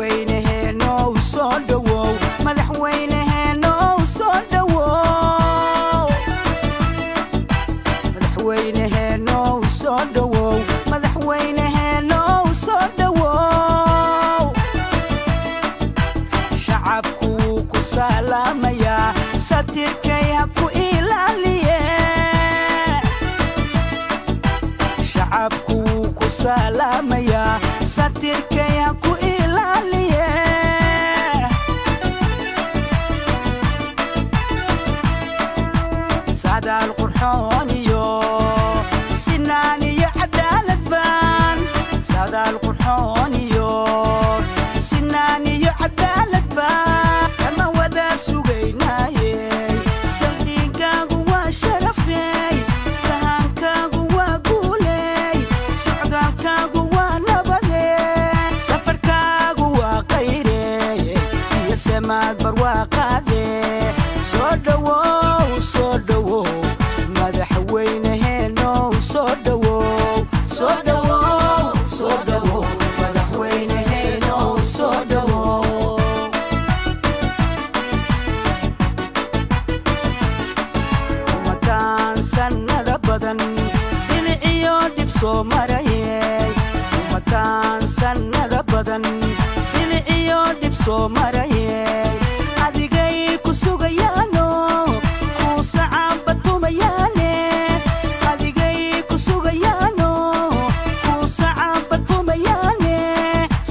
Madaxweyneheenow soo dhowow, madaxweyneheenow soo dhowow, madaxweyneheenow soo dhowow, madaxweyneheenow soo dhowow. Shacabku wuu ku salaamayaa, satirkay ha ku ilaaliye. Shacabku wuu ku salaamayaa, satirkay ha ku ilaaliye. Sadaal qurxoon iyo sinaan iyo cadaalad baan, sadaal qurxoon iyo sinaan iyo cadaalad baan kama wada sugaynaaye. Saldhigaagu waa sharafey, sahankaagu waa guuley, socdaalkaagu waa nabade, safarkaagu waa qayre iyo semaad barwaaqaade. Soo dhowow, soo dhowow, madaxweyneheenow soo dhowow, soo dhowow, soo dhowow, madaxweyneheenow soo dhowow. Umadaan sannada badan siliciyo dhib soo marayey, umadaan sannada badan siliciyo dhib soo marayey, adigay ku sugayaano kuu sacabatumayaane, adigay ku sugayaano kuu sacabatumayaane.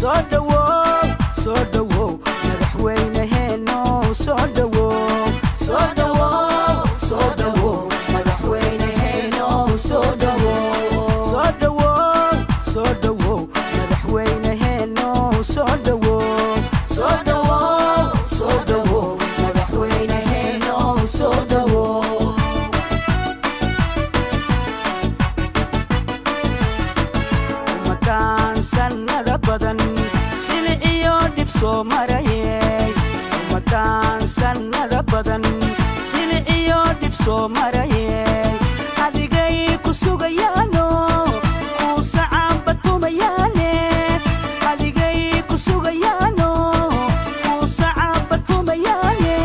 Soo dhowow, soo dhowow, madaxweyneheenow soo dhowow, soo dhowow, soo dhowow, madaxweyneheenow soo dhowow, soo dhowow, soo dhowow, madaxweyneheenow soo dhowow, soo dhowow, soo dhowow, madaxweyneheenow soo dhowow. Umadaan sannada badan siliciyo dhib soo marayey, umadaan sannada badan siliciyo dhib soo marayey, adigay ku sugayaano kuu sacabatumayaane, adigay ku sugayaano kuu sacabatumayaane.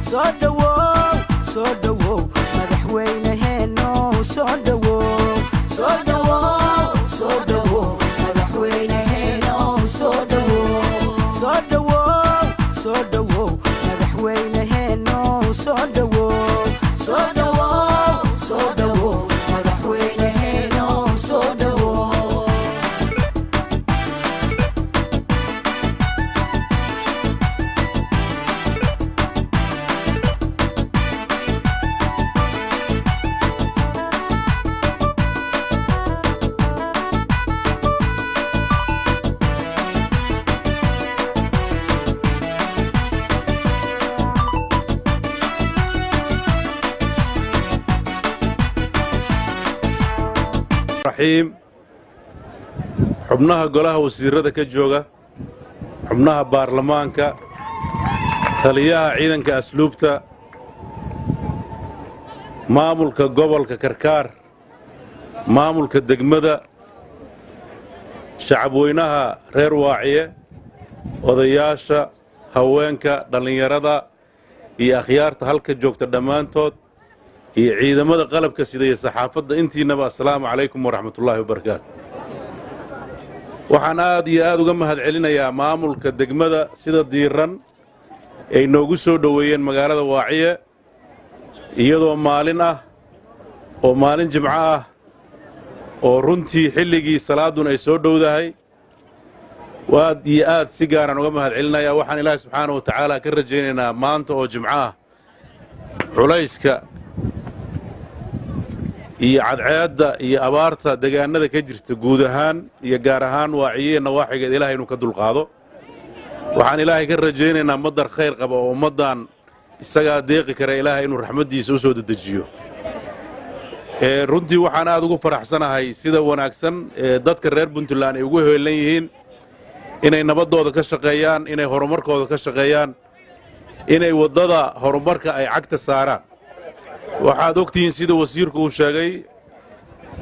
Soo dhowow, soo dhowow, madaxweyneheenow soo dhowow, soo dhowow, soo dhowow, madaxweyneheenow soo dhowow, soo dhowow, soo dhowow, madaxweyneheenow soo dhowow, soo dhowow, soo dhowow, madaxweyneheenow soo dhowow. Raxiim, xubnaha golaha wasiirada ka jooga, xubnaha baarlamaanka, taliyaha ciidanka asluubta, maamulka gobolka Karkaar, maamulka degmada, shacabweynaha reer Waaciye, odayaasha, haweenka, dhallinyarada iyo akhyaarta halka joogta dhammaantood, iyo ciidamada qalabka sida iyo saxaafadda intiinaba, assalaamu calaykum waraxmatullaahi wabarakaatu. Waxaan aad iyo aad uga mahad celinayaa maamulka degmada sida diiran ay noogu soo dhoweeyeen magaalada Waaciye, iyadoo maalin ah oo maalin Jimco ah oo runtii xilligii salaadun ay soo dhowdahay. Aad iyo aad si gaaraan uga mahad celinayaa. Waxaan Ilaahay subxaana wa tacaala ka rajaynaynaa maanta oo Jimco ah culayska iyo cadceedda iyo abaarta degaannada ka jirta guud ahaan iyo gaar ahaan Waaciye nawaaxigeed Ilahay inuu ka dulqaado. Waxaan Ilaahay ka rajaynaynaa madar khayr qaba oo ummaddan isagaa deeqi kara, Ilaahay inuu raxmaddiisa u soo dedejiyo. Runtii waxaan aad ugu faraxsanahay sida wanaagsan ee dadka reer Puntland ay ugu heelan yihiin inay nabaddooda ka shaqeeyaan, inay horumarkooda ka shaqeeyaan, inay waddada horumarka ay cagta saaraan. Waxaad ogtihiin, sida wasiirku uu sheegay,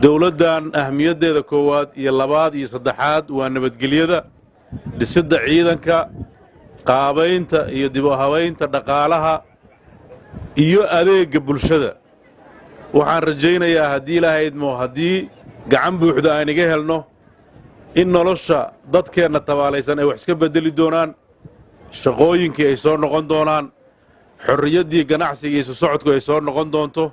dowladdan ahmiyaddeeda koowaad iyo labaad iyo saddexaad waa nabadgelyada. Dhisidda ciidanka, qaabaynta iyo dib u habaynta dhaqaalaha iyo adeegga bulshada. Waxaan rajaynayaa, haddii Ilaahay idmo, haddii gacan buuxda aan iga helno, in nolosha dadkeenna tabaalaysan ay wax iska beddeli doonaan, shaqooyinkii ay soo noqon doonaan, xorriyaddii ganacsiga isu socodku ay soo noqon doonto,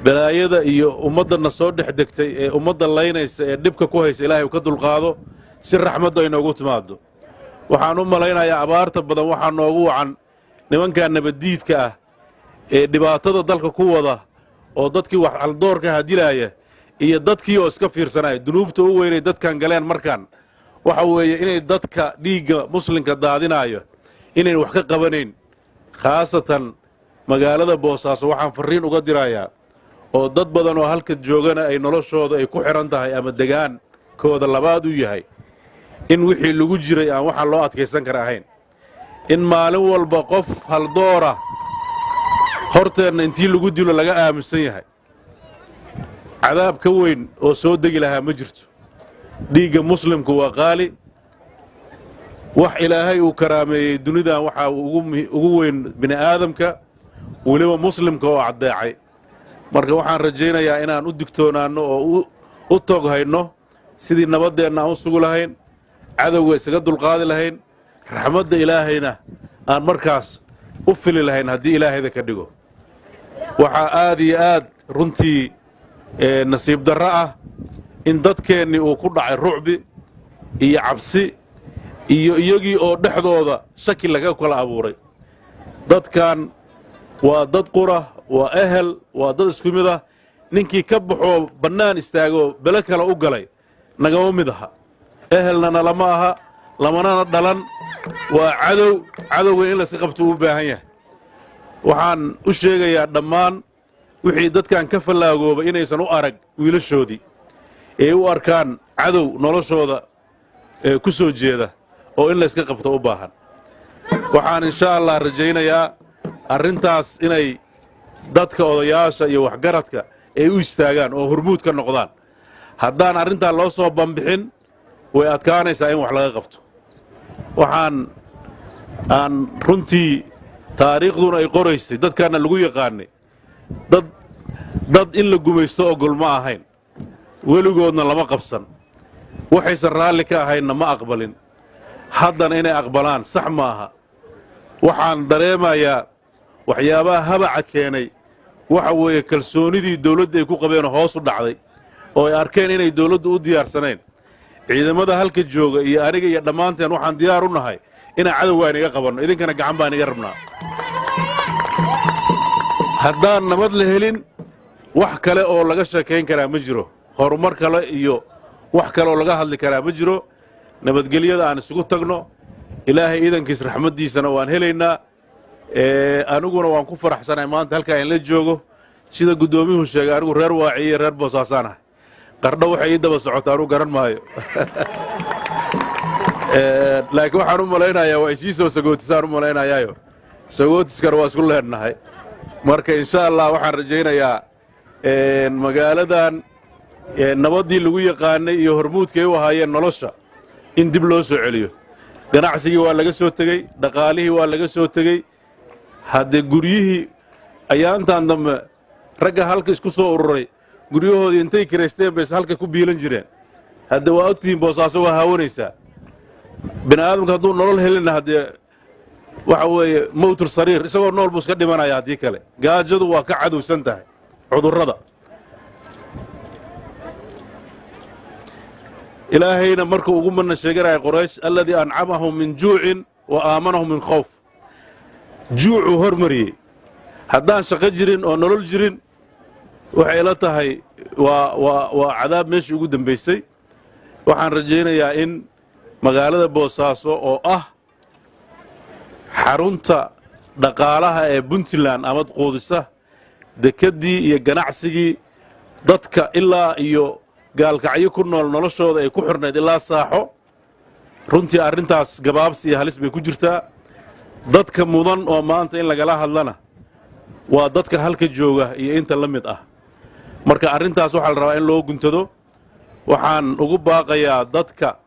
balaayada iyo ummaddanna soo dhex degtay ee ummadda laynaysa ee dhibka ku haysa Ilaahay uu ka dulqaado, si raxmaddu ay noogu timaaddo. Waxaan u malaynayaa abaarta badan waxaa noogu wacan nimankan nabaddiidka ah ee dhibaatada dalka ku wada, oo dadkii wax aldoorka hadilaaya iyo dadkii oo iska fiirsanaya. Dunuubta u weynay dadkan galeen markaan waxa weeye inay dadka dhiigga muslimka daadinaayo inayn wax ka qabanayn. Khaasatan magaalada Boosaaso waxaan farriin uga dirayaa, oo dad badan oo halka joogana ay noloshooda ay ku xidhan tahay ama degaankooda labaad u yahay, in wixii lagu jiray aan waxaan loo adkaysan kara ahayn, in maalin walba qof haldoora horteenna intii lagu dilo laga aaminsan yahay. Cadaab ka weyn oo soo degi lahaa ma jirto. Dhiigga muslimku waa qaali. Wax Ilaahay uu karaameeyey dunidan waxaa ugu weyn bini aadamka, weliba muslimka oo caddeecay. Marka waxaan rajaynayaa inaan u digtoonaanno oo u toog hayno sidii nabaddeenna aan u sugi lahayn, cadowga isaga dulqaadi lahayn, raxmadda Ilaahayna aan markaas u fili lahayn, haddii Ilaahayda ka dhigo. Waxaa aad iyo aad runtii nasiib darro ah in dadkeennii uu ku dhacay rucbi iyo cabsi iyo iyagii oo dhexdooda shaki laga kala abuuray. Dadkan waa dad qura, waa ehel, waa dad isku mid ah. Ninkii ka baxoo bannaan istaagoo bele kale u galay nagama mid aha, ehelna nalama aha, lamanana dhalan. Waa cadow. Cadowga in layska qabto uu u baahan yahay. Waxaan u sheegayaa dhammaan wixii dadkan ka fallaagoobay inaysan u arag wiilashoodii, ee u arkaan cadow noloshooda ee ku soo jeeda oo in layska qabto u baahan. Waxaan insha Allah rajaynayaa arrintaas inay dadka odayaasha iyo waxgaradka ay u istaagaan oo hormuud ka noqdaan. Haddaan arrintaa loo soo bambixin, way adkaanaysaa in wax laga qabto. Waxaan aan runtii taariikhduna ay qoraysay, dadkaana lagu yaqaanay, dad in la gumaysto ogol ma ahayn. Weligoodna lama qabsan, waxaysan raalli ka ahaynna ma aqbalin. Haddana inay aqbalaan sax ma aha. Waxaan dareemayaa waxyaabaha habaca keenay waxa weeye kalsoonidii dawladda ay ku qabeenoo hoos u dhacday, oo ay arkeen inay dawladdu u diyaarsanayn. Ciidamada halka jooga iyo aniga iyo dhammaanteen waxaan diyaar u nahay inaan cadowgaan iga qabanno. Idinkana gacan baan iga rabnaa. Haddaan nabad la helin, wax kale oo laga sheekayn karaa ma jiro, horumar kale iyo wax kale oo laga hadli karaa ma jiro. Nabadgelyada aan isugu tagno. Ilaahay iidankiis raxmaddiisana waan helaynaa. Aniguna waan ku faraxsanahay maanta halkaa in la joogo. Sida guddoomiyuhu sheegay, anigu reer Waaciye, reer Boosaasaan ahay. Qardho waxay ii daba socota anugu garan maayo, laakiin waxaan u malaynayaa waa isii soo sagootisaan u malaynayaayo, sagootiskana waa isku leennahay. Marka insha Allah waxaan rajaynayaa magaaladan nabaddii lagu yaqaanay iyo hormuudkay u ahaayeen nolosha in dib loo soo celiyo. Ganacsigii waa laga soo tegey, dhaqaalihii waa laga soo tegey. Haddee guryihii ayaantan dambe ragga halka isku soo ururay guryahoodii intay kiraysteen bays halka ku biilan jireen. Hadde waa ogtihiin, Boosaaso waa haawanaysaa. Bini aadamka hadduu nolol helina, haddee waxa weeye mowtul sariir, isagoo nool buu iska dhimanaya. Haddii kale gaajadu waa ka cadowsan tahay cudurrada. Ilaahayna markuu ugu mana sheeganaya Qoraysh, alladii ancamahum min juucin wa aamanahum min khawf, juucuu hormariyey. Haddaan shaqo jirin oo nolol jirin, waxay ila tahay waa cadaab meeshii ugu dambaysay. Waxaan rajaynayaa in magaalada Boosaaso oo ah xarunta dhaqaalaha ee Puntland, amad quudisa dekeddii iyo ganacsigii dadka ilaa iyo Gaalkacyo ku nool noloshooda ay ku xirnayd ilaa Saaxo, runtii arrintaas gabaabsi iyo halis bay ku jirtaa. Dadka mudan oo maanta in lagala hadlana waa dadka halka jooga iyo inta la mid ah. Marka arrintaas waxaa la rabaa in loo guntado. Waxaan ugu baaqayaa dadka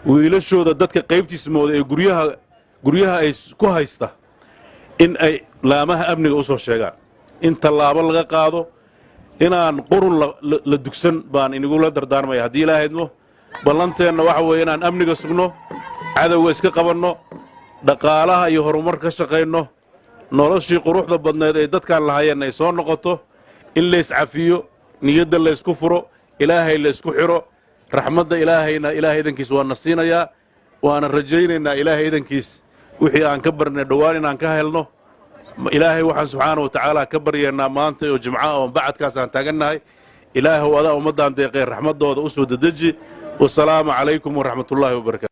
Wiilashooda dadka qaybtiis mooda ee guryaha ay ku haysta in ay laamaha amniga u soo sheegaan, in tallaabo laga qaado, inaan qurun la dugsan baan inigula dardaarmaya haddii Ilaaha idmo. Ballanteenna waxa weeye inaan amniga sugno, cadowga iska qabanno, dhaqaalaha iyo horumar ka shaqayno, noloshii quruxda badneed ee dadkaan lahaayeenna ay soo noqoto, in layscafiyo, niyadda laysku furo, Ilaahay laysku xidho. Raxmadda Ilaahayna Ilaahay idankiis waa na siinayaa, waana rajaynaynaa Ilaahay idankiis wixii aan ka barnay dhowaan inaan ka helno. Ilaahay waxaan subxaana wa tacaala ka baryaynaa maanta oo Jimca oo bacadkaas aan taagannahay, Ilaahow adaa ummaddaan deeqee raxmaddooda u soo dedeji. Wasalaamu calaykum waraxmatullaahi wabarakatu.